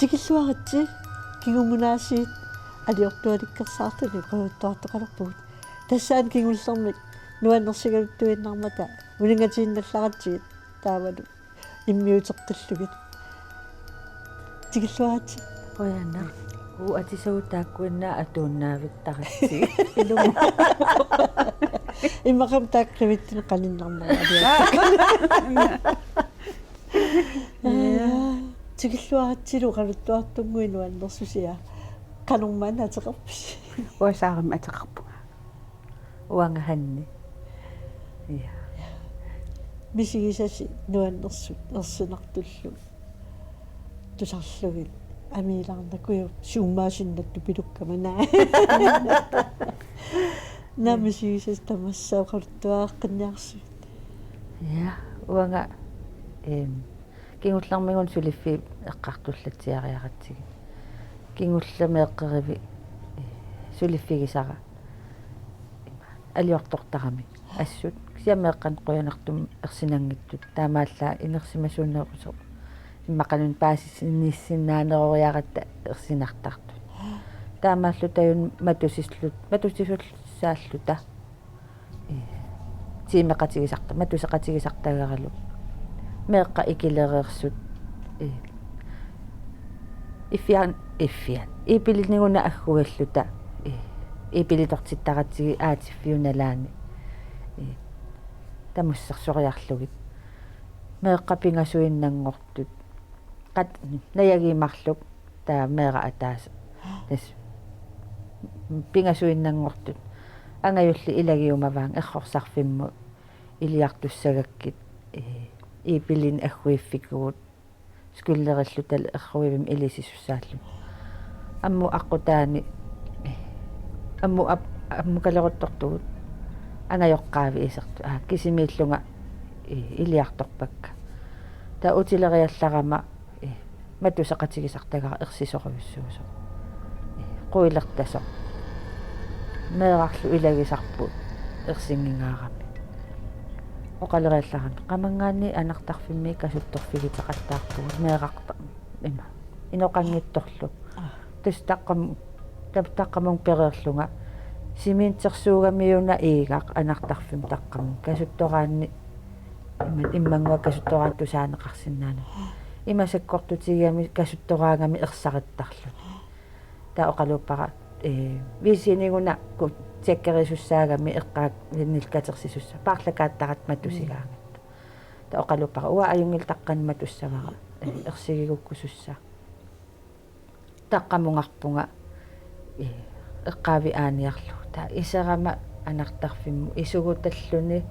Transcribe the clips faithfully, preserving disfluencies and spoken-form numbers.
Tikilluaritsi, kingumut aasiit aliortualikkersaartuni qujattuartoqalerpugut. Tassaana kingullermik nuannersigaluttuinnarmata uninngatiinnallaratsigit taavalu immiuteqqillugit. Tikilluaritsi. Qujanaq. Uu atisagut taakkuinnaat atuinnaavittaratsigit. Ilumut. Immaqami taakku qivittunik qaninnarmara. Ja. Tikilluaritsi oqaluttuartunnguit nuannersusia. Qanormaanna ateqarpisi? Uanga Saarimi ateqarpunga. Uanga Hanni. Ja. Misigisasi nuannersut ersinartullu tusarlugit amiilaarnakujuit suummaasinnattupilukkama naa. Naa misigisasi tamassa oqaluttuaqqinniarsuit. Ja, uanga, em, kingullermigut suliffiit eqqartullatsiariaratsigit. Kingullermi eqqerivi, eh, suliffigisara aliortortarami assut. Kisianni meeqqanut qujanartumik ersinanngitsut. Taamaallaat inersimasuunerusoq immaqaluunniit paasinissinnaaneroriaratta ersinartartut. Taamaalluta aajuna matusillu-, matusisullussaalluta. Ee, tiimeqatigisarta-, matuseqatigisartagaralu. Meeqqat ikilereersut. Ee, iffian-, iffian. Iipilininnguaq agguilluta. Ee, iipilitortittaratsigit aatiffiup nalaani. Ee, tamussersoriarlugit. Meeqqat pingasuinnanngortut. Qat-, najagiit marluk taava meeraq ataaseq. Tassa pingasuinnanngortut. Angajulleq ilagiumavaannga errorsarfimmut iliartussagakkit, ee, iipilinik agguiffikuuvugut skylleriillutalu erruivimmi ilisisussaalluta. Ammut aqqutaani, ee, ammut ap-, ammukaleruttortugut angajoqqaavi isertut. Aa, kisimiillunga, ee, iliartorpakka. Taava utileriallarama, ee, matuseqatigisartagara ersisorujussuusoq. Ee, quilertasoq. Meerarlu ilagisarput ersinngingaarami. Oqaleriallarami. Qamanngaanniit anartarfimmi kasuttorfigitaqattaarpugut meerarta-, ima. Inoqanngitsorlu. Aa. Tassa taqqam-, tap-, taqqamunga pereerlunga. Cementersuugamiuna iigaq anartarfimmi taqqamunga. Kasuttoraanni Ima-, immannguaq kasuttoraanni tusaaneqarsinnaanani. Ima sakkortutigigami kasuttoraangami ersarittarluni. Taava oqaluuppara, ee, viisiniguna ku-, tjekkerisussaagami eqqaanillu katersisussaagami. Paarlakaattaratta matusigaangatta. Taava oqaluuppara uanga ajunngilaq taqqani matussavara, ee, ersigigukkusussaaq. Taqqamungarpunga, ee, eqqaavi aaniarlugu. Taava iserama anartarfimmut isugutalluni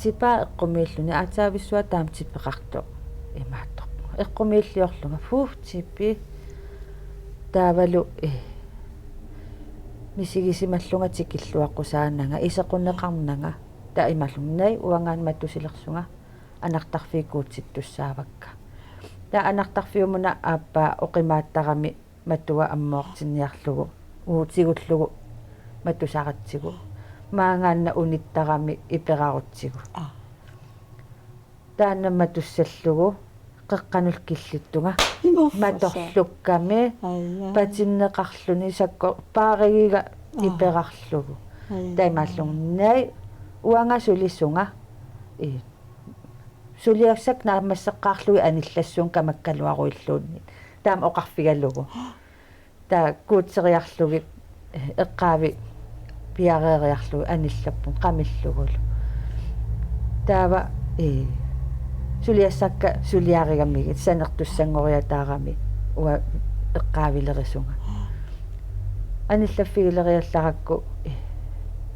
tipaa eqqumiilluni aatsaavissuaq taama tipeqartoq imaattorpunga. Eqqumiilliorlunga: Puh, tipi. Taavalu, ee, misigisimallunga tikilluaqqusaananga, isequneqarnanga. Taava imaallunga: Naa, uangaana matusilersunga. Anartarfiit kuutsittussaavakka. Taava anartarfiumuna aappaa oqimaattarami matua ammoortinniarlugu, uagut tigullugu matusaratsigu. Maanngaanniit unittarami iperarutsigu. Aa. Taanna matussallugu qeqqanullu killittunga. Uffa. Matorlukkami. Aja. Patinneqarluni sakko paarigiga. Aa. Iperarlugu. Aja. Taava imaallunga: Naa, uanga sulisunga. Ii. Suliassakka naammasseqqaarlugit anillassuunga kamakkaluaruilluunniit. Taama oqarfigalugu. Taava kuutseriarlugit, ee, eqqaavi piareeriarlugit anillappunga qamillugulu. Taava, ee, suliassakka suliarigamigit sanertussanngoriataarami uanga eqqaavilerisunga. Anillaffigileriallarakku, ee,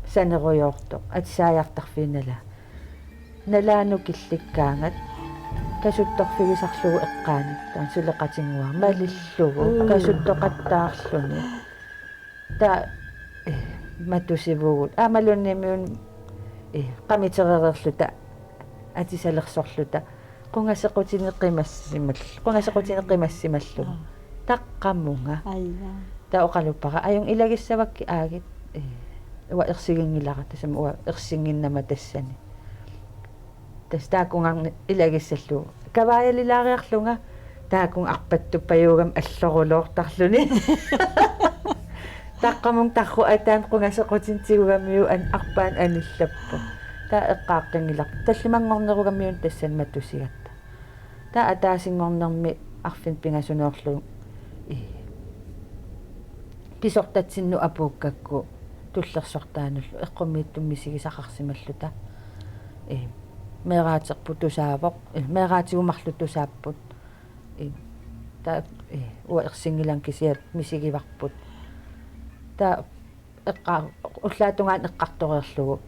sanerujoortoq atisaajartarfiit nalaat. Nalaanut killikkaangat kasuttorfigisarlugu eqqaani, taanna suleqatinnguaq malillugu, mm, kasuttoqattaarluni. Taava, ee, matusivugut. Aammaluunniimmi, ee, qamiterereerluta, atisalersorluta. Qungasequtinik qimassimal-, qungasequtinik qimassimallugu. Aa. Taqqamunga. Aja. Taava oqaluuppara: Ajunngilaq, ilagissavakkit aagit. Ee, uanga ersiginngilara, tassami uanga ersinnginnama tassani. Tassa taakkununnga ilagissallugu. Kavaajalilaariarlunga Taakkua arpattuppajuugami allorulortarluni. Taqqamut tarru ataani qungasequtini tigugamiuk an-, arpaani anillappoq. Taava eqqaaqqinngilaq. Tallimanngornerugamiuk tassani matusigatta. Taava ataasinngornermi arfineq-pingasunoorlugu, ii, pisortatsinnut apuukkakku tullersortaanullu eqqumiitsunik misigisaqarsimalluta. Ii, meeraaterput tusaavoq, ii, meeraatigut marluk tusaapput. Ii, taava, ii, uanga ersinngilanga kisianni misigivarput. Taava eqqa-, ullaap tungaanut eqqartoreerlugu.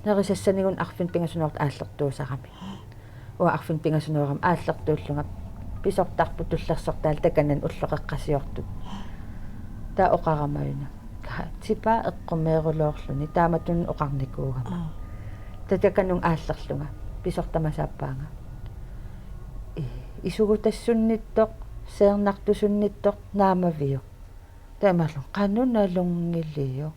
Nerisassanikkut arfineq-pingasunoortut aallertuusarami. Uanga arfineq-pingasunoorama aallertuullunga pisortarput tullersortaallu takanani ulloqeqqasiortut. Taava oqarama una: Ka-, tipaa eqqumeeruloorluni taamatut oqarnikuugama. Aa. Taava takanunga aallerlunga pisortama saappaanga. Ii, isugutassunnittoq, seernartusunnittoq naamaviuk. Taamalu qanoq nalunngiliuk.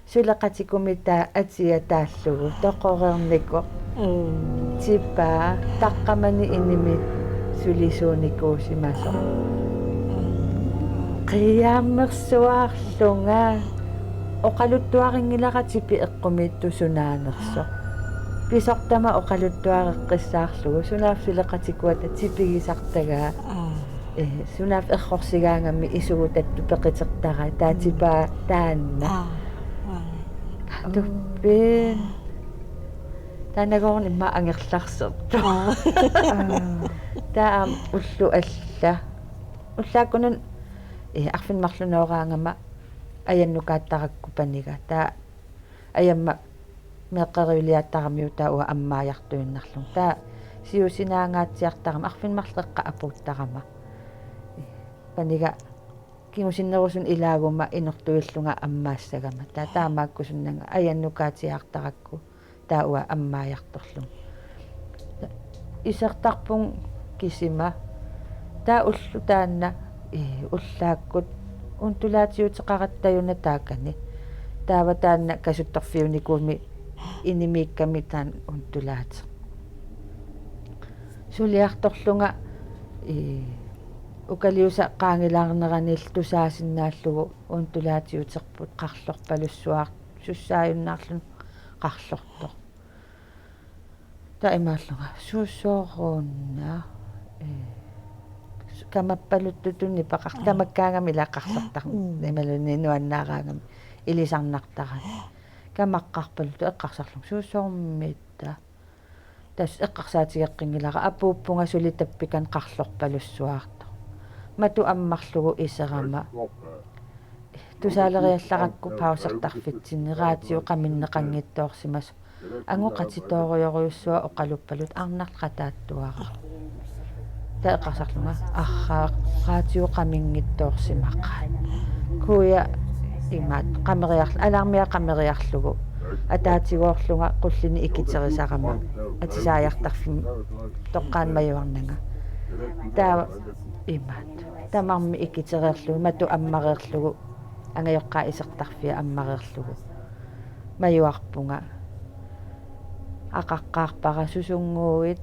Suleqatikumi taava atia taallugu toqoreernikoq. Mm. Tipaa taqqamani inimi sulisuunikuusimasoq. Qiiaammersuarlunga oqaluttuarinngilara tipi eqqumiitsup sunaanersoq. Pisortama oqaluttuareqqissaarlugu sunaaffa suleqatikuata tipigisartagaa. Aa. Ee, sunaaffa errorsigaangami isugutattut peqitertarai, taava tipaa taanna. Aa, aa. Tuppiin. Taannagoorun immaqa angerlarsertoq. Aa. Taava aamma ulloq alla. Ullaakkununa, ee, arfineq-marluk nooraangama ajannukaattarakku paniga. Taava ajamma meeqqeriviuliaattaramiuk taava uanga ammaajartuinnarlunga. Taava siusinaangaatsiartarama arfineq-marluk eqqaa apuuttarama. Paniga kingusinnerusunik ilaaguma inortuillunga ammaassagama. Taava taamaakkusunnanga ajannukaatsiartarakku taava uanga ammaajartorlunga. Isertarpunga kisima. Taava ulloq taanna, ee, ullaakkut undulaatiuteqaratta una taakani. Taava taanna kasuttorfiunikumi inimiikkami taanna undulaateq. Suliartorlunga, ee, ukaliusa qaangilaarneranillu tusaasinnaallugu undulaatiuterput qarlorpalussuartussaajunnaarluni qarlortoq. Taava imaallunga: Susoruna, ee, kamappaluttutut nipaqar-, tamakkaangami ila qarlortar-, mm, imaluunniit nuannaaraangami ilisarnartarami. Kamaqqarpaluttut eqqarsarlunga: Susormita? Tassa eqqarsaatigeqqinngilanga, apuuppunga suli tappikani qarlorpalussuartoq. Matu ammarlugu iserama. Tusaaleriallarakku pausertarfitsinni raatiu qaminneqanngitsoorsimasoq. Angut qatitoorujorujussuaq oqaluppaluttut arnartoq qataattuaraq. Taava eqqarsarlunga: Arraa, raatiu qaminngitsoorsimaqaat. Kuja imaattoq qameriar-, alarmia qameriarlugu. Ataatigoorlunga qullini ikiterisarama atisaajartarfimmi toqqaannaq majuarnanga. Taava imaattoq tamarmik ikitereerlugit, matu ammareerlugu, angajoqqaat isertarfia ammareerlugu majuarpunga. Aqaqqaarpara: Susunnguit?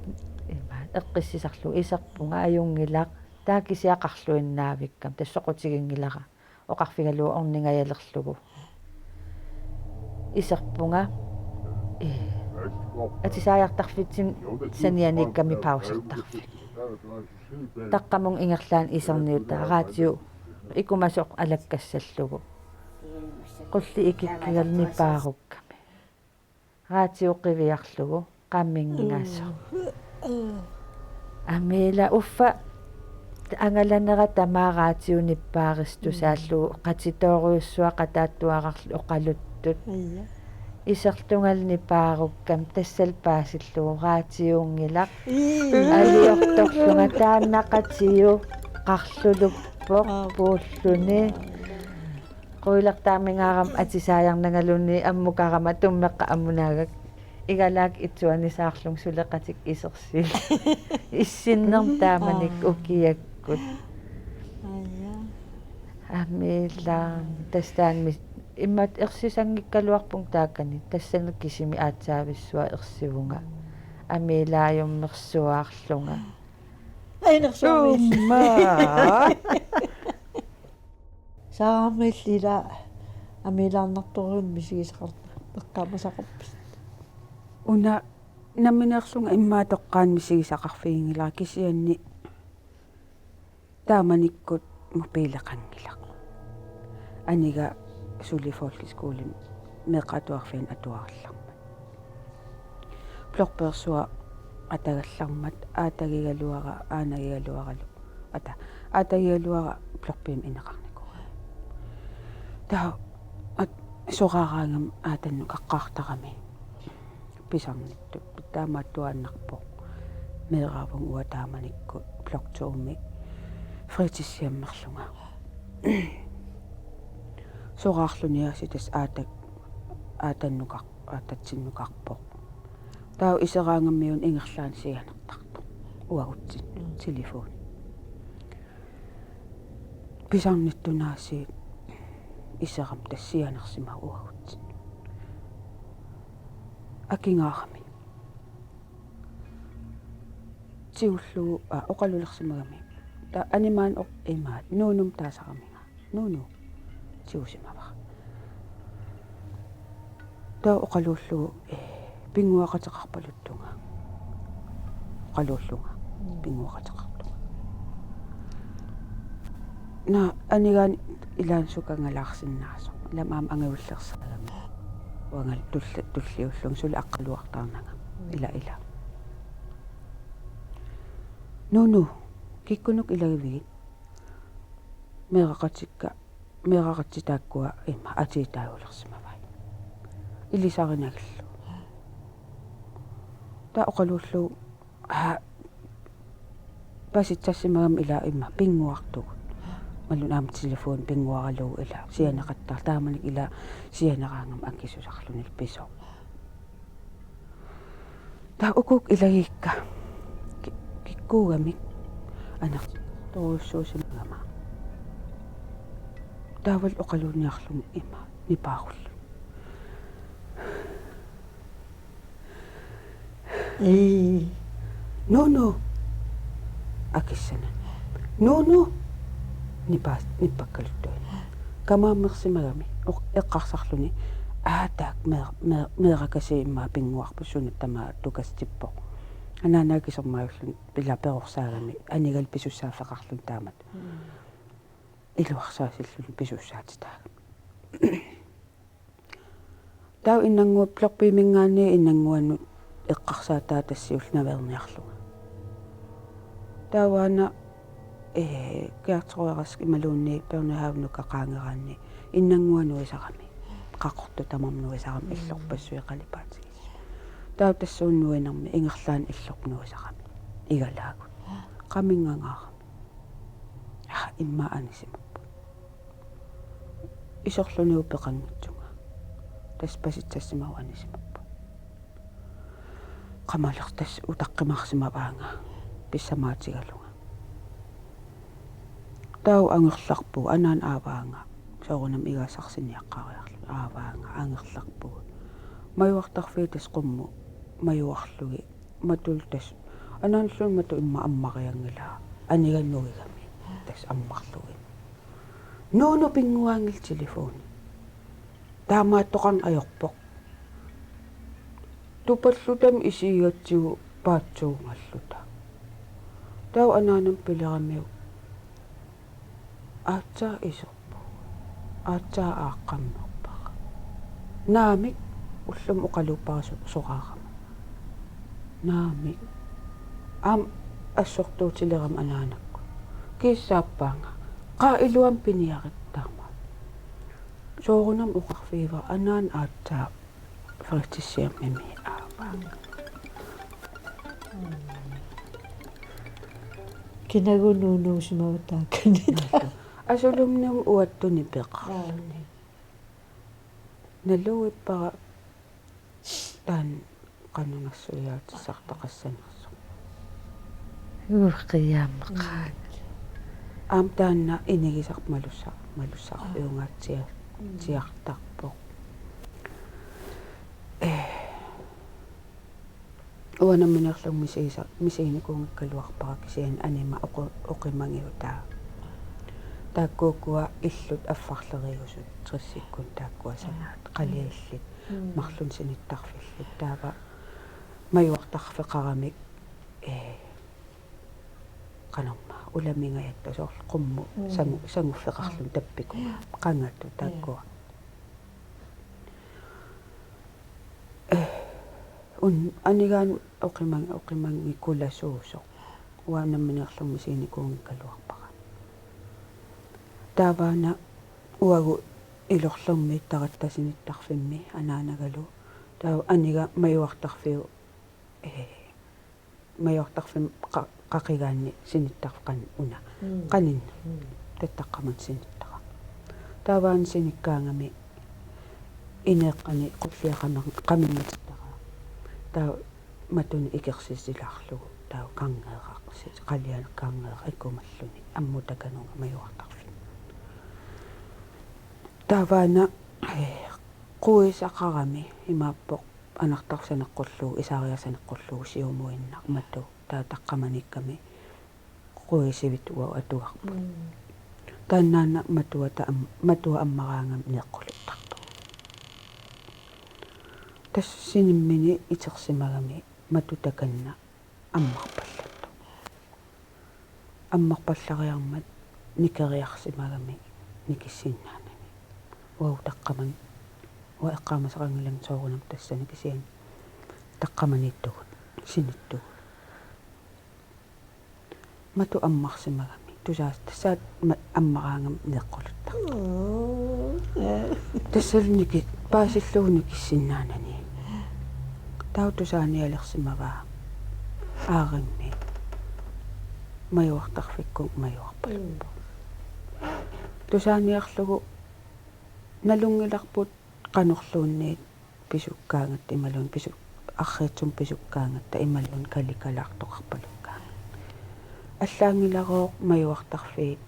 Imaattoq eqqissisarlugu iserpunga, ajunngilaq. Taava kisianni qarluinnaavikkami, tassa soqutiginngilara, oqarfigalugu orningajalerlugu. Iserpunga, ee, atisaajartarfitsinni sanianiikkami pausertarfik. Taqqamunga ingerlaannaq iserniutaa raatiu ikumasoq alakkassallugu. Qulleq ikikkigalugu nipaarukkami. Raatiu qiviarlugu qaminngasoq. Amiila, uffa angalanera tamaat raatiu nippaaristusaallugu qatitoorujussuaq qataattuararlu oqaluttut. Ija. Iserlungalu nipaarukkami tassalu paasillugu raatiunngilaq. Ii. Aliortorlunga taanna qatiu qarluluppoq. Aap. Puulluni. Quilertaarmingaarama atisaajarnangaluunniit ammukarama tummeqqat ammunaagakku. Igalaak itsuanisaarlunga suleqatikka isersiillutik. Issinnermik taamanikkut. Aa. Ukiakkut. Aja. Amiila, tassa taanna mis-, imaattoq ersisanngikkaluarpunga taakani. Tassani kisimi aatsaavissuaq ersivunga. Amiilaajummersuarlunga. Anersuarmi. Umma. Saaramiillila amiilaarnartorujunnik misigisaqarneq eqqaamasaqarpit? Una nammineerlunga immaqa toqqaannaq misigisaqarfiginngilara kisianni taamanikkut mobileqanngilaq. Aniga suli folkeskolimi meeqqat atuarfianni atuarallarmat. Blokpeersuaq atagallarmat aatagigaluara aanagigaluaralu. Ata aatagigaluara blokpiimi ineqarnikuuara. Taava at-, soraaraangami aatannukaqqaartarami. Pisarnittut taamaattuaannarpoq. Meeraavunga uanga taamanikkut blok to-mi fritidshjemmerlunga. Soraarluniaasiit tassa aatak-, aatannukar-, aatatsinnukarpoq. Taava iseraangamiuna ingerlaannaq sianertartoq. Uagutsinnut. Mm. Telefoni. Pisarnittunaasiit iserami tassa sianersimavoq uagutsinnut. Akingaarami. Tigullugu, aa, oqalulersimagami. Taava animaani oq-, imaat, Nunumik taasaramiga. Nunu. Tigusimavara. Taava oqaluullugu, ee, pinnguaqateqarpaluttunga. Oqaluullunga. Mm. Pinnguaqateqartunga. Naa, anigaani ilaanni sukangalaarsinnaasoq. Ilami aamma angajullersaagami. Uangali tulla-, tulliullunga suli aqqaluartaarnanga. Mm. Ila, ila. Nunu, kikkunuku ilagivigit? Meeraqatikka, meeraqatit taakkua imma atiitaajulersimavai. Ilisarinagillu. Taava oqaluullugu, aa, pasitsassimagami ila imma pinnguartugut. Imaluunniit aamma telefoni pinnguaralugu ila sianeqattaarluni taamanikkut ila sianeraangami akisusarluni pisoq. Taava ukuukkut ilagigikka ki-, kikkuugamik anertorujussuusimagama. Taavalu oqaluunniarlugu ima nipaarulluni. Ii. Nunu. Akissanik. Nunu. Nipa-, nippakkaluttuinnaq. Kamaammersimagami. Oq-, eqqarsarluni. Aa, taakku mee-, mee-, meerakasiit immaqa pinnguarput, sunaana tamaat tukasitippoq. Anaanaa kisermaajulluni ila perorsaagami. Anigallu pisussaaffeqarluni taamatut. Mm. Iluarsaasilluni pisussaatitaagami. Taava innannguaq blokpiiminngaanniit innannguanut eqqarsaataat tassa siullernaveerniarlunga. Taava una, ee, Gertrud Rask imaluunniit børnehavenukaq qaangeraanni innannguaq nuisarami. Qaqortoq tamarmi nuisarami. Mm. Illorpassuit qalipaatigisut. Taava tassuuna nuinermi ingerlaannaq illorput nuisarami. Igalaagut. Qaminngangaarami. Aa, immaqa anisimappoq. Iserlunilu peqanngitsunga. Tassa pasitsassimavoq anisimappoq. Qamalersoq tassa utaqqimaarsimavaanga pissamaatigalunga. Taava angerlarpugut anaana aavaanga soorunami igasarsiniaqqaariarlugu aavaanga angerlarpugut. Majuartarfiit tassa qummut majuarlugit. Matullu tassa anaanallu matu immaqa ammarianngilaa. Aniga nuigami. Tassa ammarlugit. Nunu pinnguaanngilaq telefoni. Taamaattoqarneq ajorpoq. Tupallutami isigigatsigu paatsuungalluta. Taava anaanama pileramiuk. Aatsaat iserpugut. Aatsaat aaqqammerpara. Naamik, ullumi oqaluuppara so-, soraarama. Naamik. Aamma assortuutilerama anaanakkut. Kiissaappaanga. Qaa iluamik piniarittaama. Soorunami oqarfigivara anaana aatsaat fritidshjemimi aavaa. Kinagu nuunuusimavaa taakani. Asulumnum uattuni peqarluni. Naluippara taanna qanoq nassuiaatissartaqassanersoq. Uqiammaqaat. Aamma taanna inigisaq malussa-, malussarpiungaatsiaq tiartarpoq. Ee. Uanga nammineerlunga misiisa-, misiginikuunngikkaluarpara kisianni anima oqi-, oqimangiutaa. Taakkuukkua illut affarleriusut tressikkunik taakkua sanaat, qaliallit, mm, marlunnik sinittarfillit. Taava majuartarfeqaramik, ee, qanormaa, ulamingajatta soorlu qummut, mm, sangu-, sanguffeqarluni, mm, tappikua, mm, qangatut, mm, taakkua. Ee, un-, anigaanut oqimang-, oqimanngikkulasuusoq. Uanga nammineerlunga misiginikuunngikkaluarpara. Taavaana uagut ilorlermiittaratta sinittarfimmi anaanagalu. Taava aniga majuartarfiup, ee, majuartarfimmi qa-, qaqigaanni sinittarfeqarluni una. Mm. Qaninneq. Mm. Tattaqqamani sinittara. Taavaana sinikkaangami ineeqqani qullia qama-, qamimmatittara. Taava matuni ikersisilaarlugu. Taava kangeeraq, si-, qalianik kangeeraq ikumalluni. Ammut takanunga majuartarfimmi. Taavaana, ee, quisaqarami imaappoq anartarfik saneqqullugu, isaariaq saneqqullugu siumuinnaq matu, taava taqqamaniikkami quisivit uagut atugarput. Mm. Taannaana matuata am-, matua ammaraangami neqquluttartoq. Tassa sinimmini itersimagami matu takanna ammarpallattoq. Ammarpallariarmat nikeriarsimagami nikissinnaanani. Uagut taqqamani, uanga eqqaamasaqanngilanga soorunami tassani kisianni taqqamaniittugut, sinittugut. Matu ammarsimagami. Tusaas-, tassaat ma-, ammaraangami neqquluttartoq. Mm, ja. Tassalu niki-, paasillugu nikissinnaanani. Taava tusaanialersimavaa aarimmi majuartarfikkut majuarpaluppoq. Mm. Tusaaniarlugu nalunngilarput qanorluunniit pisukkaangatta imaluunniit pisu-, arriitsumik pisukkaangatta imaluunniit kalikalaartoqarpalukkaangatta. Allaanngilarooq majuartarfiit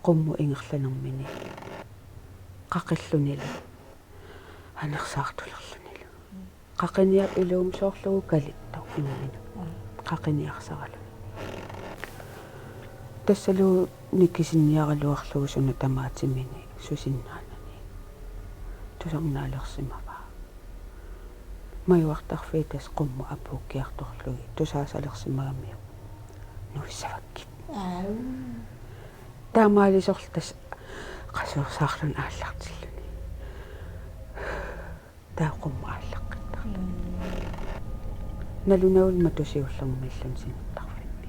qummut ingerlanermini qaqillunilu anersaartulerlunilu. Qaqiniap iluamik soorlugu kalittoq imminut. Qaqiniarsaralugu. Tassalu nikisinniaraluarlugu suna tamaatimini susinnaanani. Tusarnaalersimavaa. Majuartarfiit tassa qummut apuukkiartorlugit tusaasalersimagamiuk nuissavakkit. Au. Taamaalisorlu tassa qasuersaarluni aallartilluni. Taava qummut aallaqqittarluni. Mm. Nalunagulu matu siullermiilluni sinittarfimmi.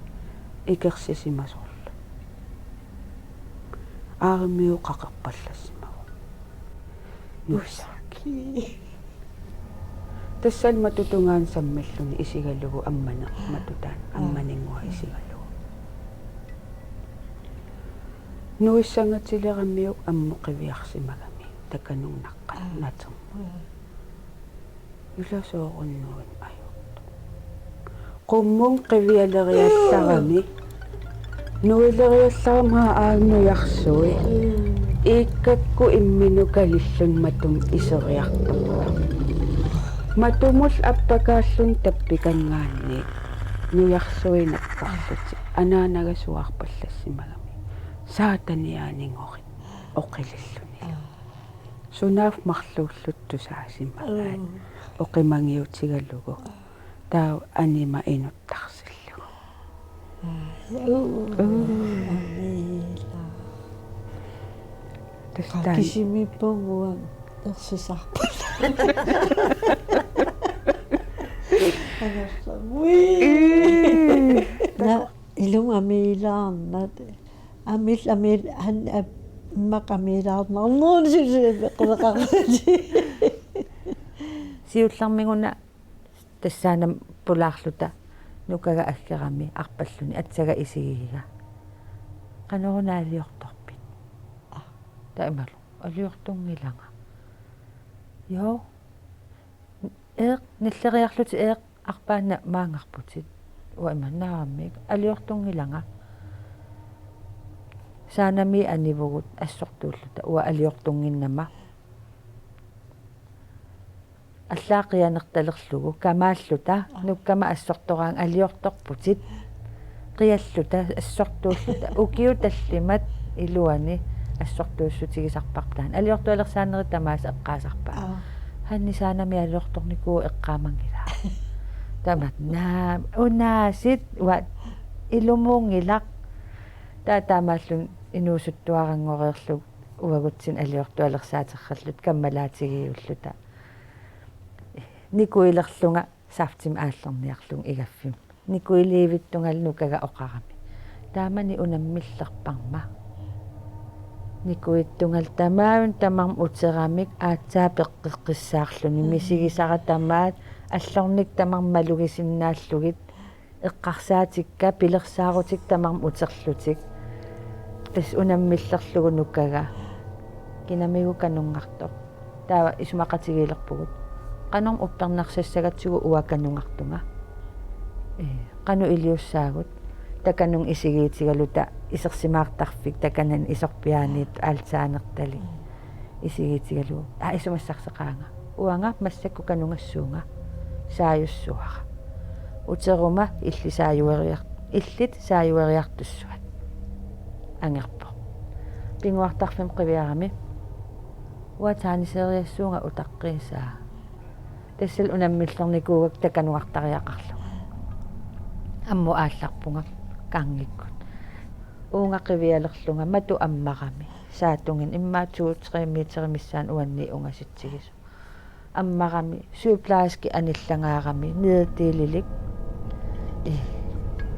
Ikersisimasorlu. Aarimmiuup qaqerpallassimavoq. Nuissaakki. Tassani matu tungaanut sammilluni isigalugu ammani matu taanna, ammaninnguaq isigalugu. Nuissangatileramiuk ammut qiviarsimagami takanunnaqqat natermut. Ila soorunami ajortoq. Qummut qivialeriallarami. Nuileriallarami aamma nujarsui. Iikkakku imminut kalilluni matumut iseriartortoq. Matumullu appakaalluni tappikanngaanniit nujarsui nakkarlutik. Anaanaga suaarpallassimagami. Saataniaanigorit oqililluni. Sunaaffa marluulluta tusaasimagai. Mm. Oqimangiutigalugu. Taava anima inuttarsillugu. Aa, uu. Uu. Amiila. Tassa taanna. Qaqisimiippugut uanga ersisaarput. Angersa. Ui. Ii. Na, ilumut amiilaarnat. Amil, amil, han, ab-, immaqa amiilaarnarnermut suli peqquleqarputit. Siullermik una tassaanama pulaarluta nukaga aggerami arpalluni aatsaat isigigiga. Qanoruna aliortorpit? Taava imalu aliortunngilanga. Joo. Eeq, nilleriarlutit eeq arpaannaq maanngarputit. Uanga imannaamik aliortunngilanga. Saanami anivugut assortuulluta uanga aliortunnginnama. Allaat qianertalerlugu kamaalluta nukkama assortoraangat aliortorputit. Qialluta assortuulluta ukiut tallimat iluani assortuussutigisarparput taanna. Aliortualersaanerit tamaasa eqqaasarpaat. Aa. Hanni Saanami aliortornikuuvoq eqqaamanngilaa. Tamatta unaasit uanga ilumuunngilaq. Taava taamaalilluni inuusuttuaranngoreerlugu uagutsinni aliortualersaaterralluta kammalaatigiiulluta. Nikuilerlunga saftimik aallerniarlunga igaffimmi. Nikuiliivittungalu nukaga oqarami: Taamani unammillerparma. Nikuittungalu tamaani tamarmik uteramik aatsaat peqqeqqissaarluni misigisara tamaat allornik tamarmik malugisinnaallugit eqqarsaatikka pilersaarutik tamarmik uterlutik. Tassa unammillerlugu nukaga kinamigut kanunngartoq. Taava isumaqatigiilerpugut: Qanormi uppernarsassagatsigu uanga kanunngartunga? Ee, qanoq iliussaagut? Takanunga isigiitigaluta isersimaartarfik takanani isorpiaaniittoq altanertalik. Isigiitigalugu: Aa, isumassarseqaanga. Uanga massakkut kanunngassuunga. Saajussuara. Uteruma illit saajueriar-, illit saajueriartussuat. Angerpoq. Pinnguartarfimmi qiviarami: Uanga tegneseriessuunga utaqqiisaa. Tassalu unammillernikuugakku takanungartariaqarlunga. Ammut aallarpunga gangikkut. Uunga qivialerlunga matu ammarami. Saatungin immaqa to-tre meterit missaanni uannit ungasitsigisoq. Ammarami, sygeplejerskit anillangaarami, nederdelilik. Ee,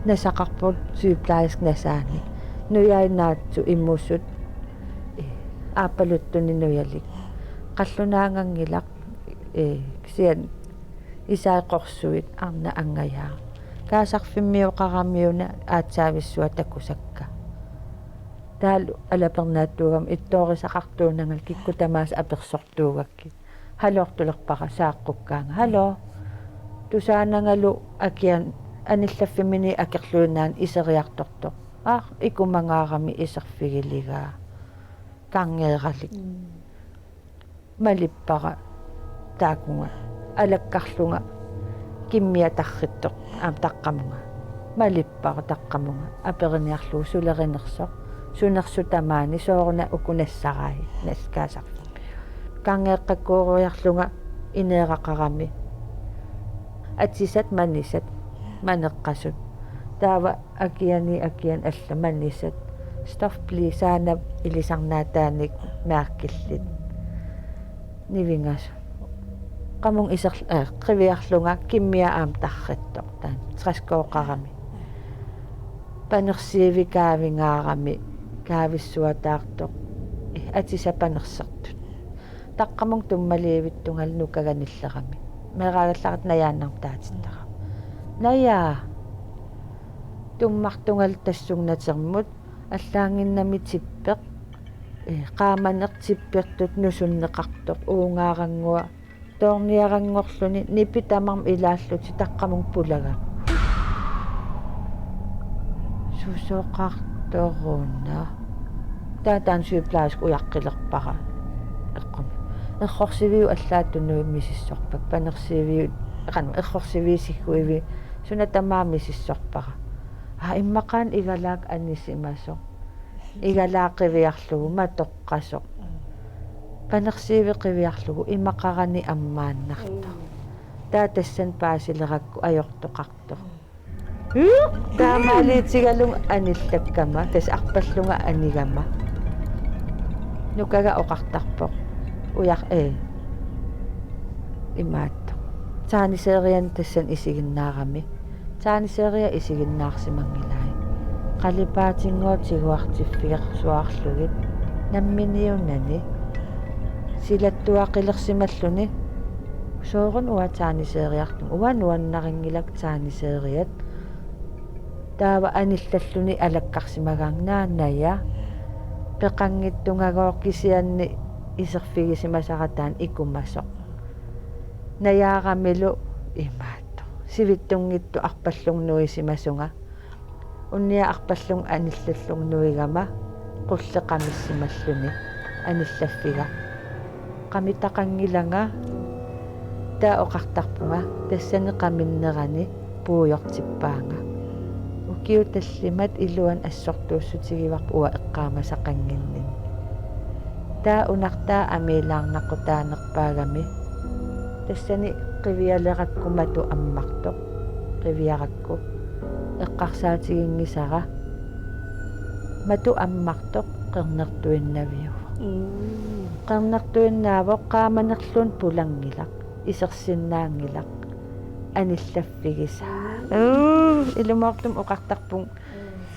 nasaqarpoq sygeplejerskip nasaanik. Nujai naatsut imusut. Ee, aappaluttunik nujalik. Qallunaanganngilaq, ee, kisianni isai qorsuit, arnat angajaat. Kaasarfimmioqaramiuna aatsaavissuaq takusakka. Taavalu alapernaattuugama ettoorisaqartuunangalu kikkut tamaasa apersortuugakkit. Halortulerpara saaqqukkaanga. Hallo. Tusaanangalu akia-, anillaffimmini akerluinnaani iseriartortoq. Aa, ikumangaarami iserfigiligaa. Gangeeralik. Mm. Malippara taakunga alakkarlunga kimmia tarrittoq aamma taqqamunga. Malippara taqqamunga aperiniarlugu sulerinersoq. Sunersoq tamaani sooruna uku nassarai naskaasarfik. Gangeeqqakkooriarlunga ineeraqarami. Atisat manisat maneqqasut. Taava akiani akiani alla manisat. Stofbleer Saanap ilisarnaataanik mærkillit. Nivingasut. Qamunga iser-, ee, qiviarlunga kimmia aamma tarrittoq taanna. Træskooqarami. Panersiivi kaavingaarami kaavissuataartoq. Ee, atisat panersertut. Taqqamunga tummaliivittungalu nukaga nillerami. Meeraagallaratsi najaannarmik taatittarami. Najaa. Tummartungalu tassunga natermut allaannginnami tippeq. Ee, qaamaneq tippertut nusunneqartoq uungaarannguaq. Toorniaranngorluni nipit tamarmik ilaallutik taqqamunga pulagami. Susoqartoruna. Taava taanna sygeplejerske ujaqqilerpara. Eqqumi. Errorsiviup allaat tunuit misissorpakka. Panersiiviup, qanoq, errorsiviup sigguiviup suna tamaat misissorpara. Aa, immaqaana igalaak anisimasoq. Igalaaq qiviarlugu matoqqasoq. Panersiivi qiviarlugu imaqarani ammaannartoq. Taava tassani paasilerakku ajortoqartoq. Taamaaliitigalugu anillakkama, tassa arpallunga anigama. Nukaga oqartarpoq. Ujaq-, ee. Imaattoq. Tegneseriani tassani isiginnaarami. Tegneserie isiginnaarsimanngilai. Qalipaatinngooq tiguartiffigersuarlugit. Namminiunani. Silattuaqilersimalluni. Sooruna uanga tegneseriartunga. Uanga nuannarinngilakka tegneseriat. Taava anillalluni alakkarsimagaannga naja. Peqanngittungagooq kisianni iserfigisimasara taanna ikumasoq. Najaaramilu imaattoq. Sivitsunngitsoq arpallunga nuisimasunga. Unnia arpallunga anillallunga nuigama qulleq qamissimalluni anillaffiga. Qamitaqanngilanga. Taava oqartarpunga tassani qaminnerani puigortippaanga. Ukiut tallimat iluani assortuussutigivarput uanga eqqaamasaqannginninni. Taava unartaa amiilaarnaqutaanerpaagami. Tassani qivialerakku matu ammartoq. Qiviarakku eqqarsaatiginngisara matu ammartoq qernertuinnaviuvoq. Mm. Qernertuinnaavoq qaamanerluunniit pulanngilaq, isersinnaanngilaq, anillaffigisaa. Uu, ilumoortumik oqartarpunga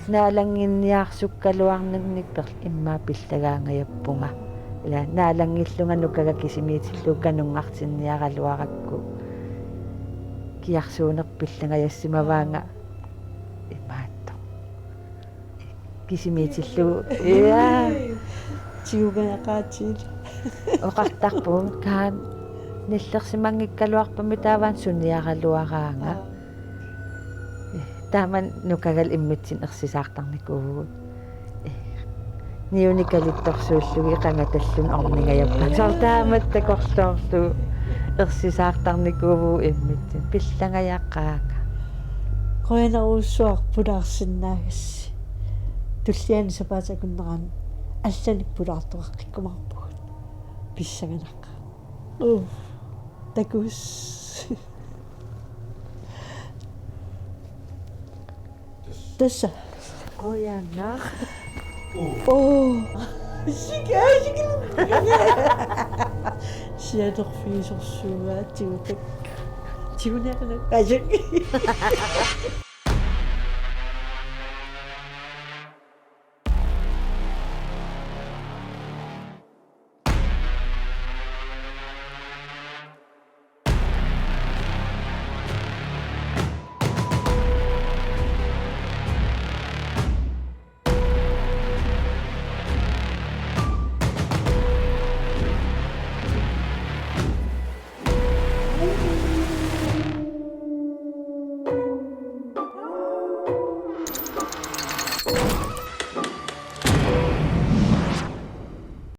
naalannginniarsukkaluarninnik per-, immaqa pillagaangajappunga. Ila naalanngillunga nukaga kisimiitillugu kanunngartinniaraluarakku. Kiarsuuneq pillangajassimavaanga imaattoq. Kisimiitillugu. Ja. Tigungajaqaatigilu. Oqartarpunga kaan nillersimanngikkaluarpammi taava suniaraluaraanga. Aa. Taamani nukagallit immitsinnut ersisaartarnikuuvugut. Niuni kalittorsuullugit qangatalluni orningajappaat. Soorlu taamatut takorloorlugu ersisaartarnikuuvugut immitsinnut. Pillangajaqaanga. Qujanarujussuaq pulaarsinnaagassi. Tulliani sapaatip akunnerani allanik pulaartoqaqqikkumaarpugut. Pissanganaq. Uu. Takuss. Tassa. Qujanaq. Uu. Sik-, aa, sik-. Sianerfigisorsuugaat tigutak. Tiguniarina. Ajak.